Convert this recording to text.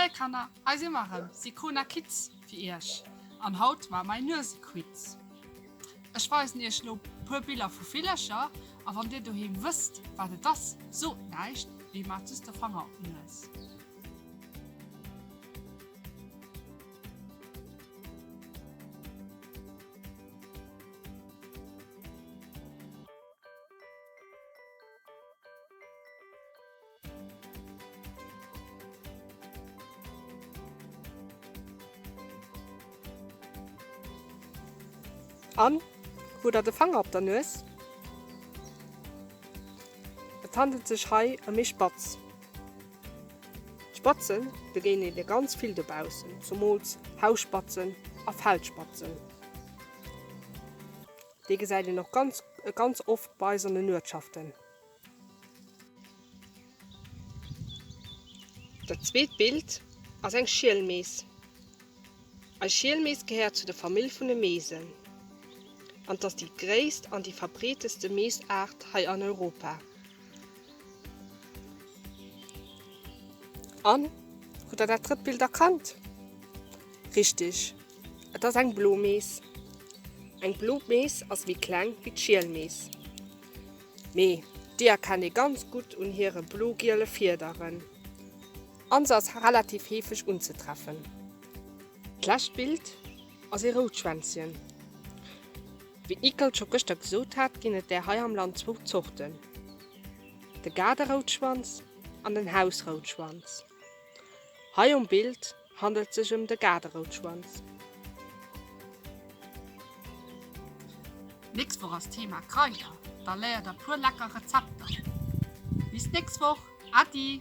Moie Kanner, hei si mer erëm, Sicona Kids fir iech an haut maache mer een Nuesequiz. Ech weisen iech lo puer Biller vu Villercher a wann dir doheem wësst wat et ass, sot näischt, mee maacht just de Fanger op d'Nues. An, hutt der de Fanger op der Nues? Et handelt sech hei ëm ee Spatz. Spatzen begéinen een ganz vill dobaussen, zumools Hausspatzen a Feldspatzen. Déi gesäit een och ganz ganz oft bei eis an den Uertschaften. Dat zweet Bild ass eng Schielmees. Eis Schielmees gehéiert zu der Famill vun de Meesen an 't ass déi gréisst an déi verbreeteste Meesaart hei an Europa. An, hutt der dat drëtt Bild erkannt? Richtig, et ass eng Blomees. Eng Blomees ass méi kleng wéi d'Schielmees. Mee déi erkennt ee ganz gutt un hire blo-giele Fiederen. An se ass relativ heefeg unzetreffen. D'lescht Bild ass ee Routschwänzchen. Wéi d'Nicole scho gëschter gesot hat, ginn et där hei am Land zwou Zorten, de Gaarderoutschwanz an den Hausroutschwanz. Hei um Bild handelt sech ëm de Gaarderoutschwanz. Nächst Woch ass Thema Kraider, da léiert der puer lecker Rezepter. Bis nächst Woch, Äddi!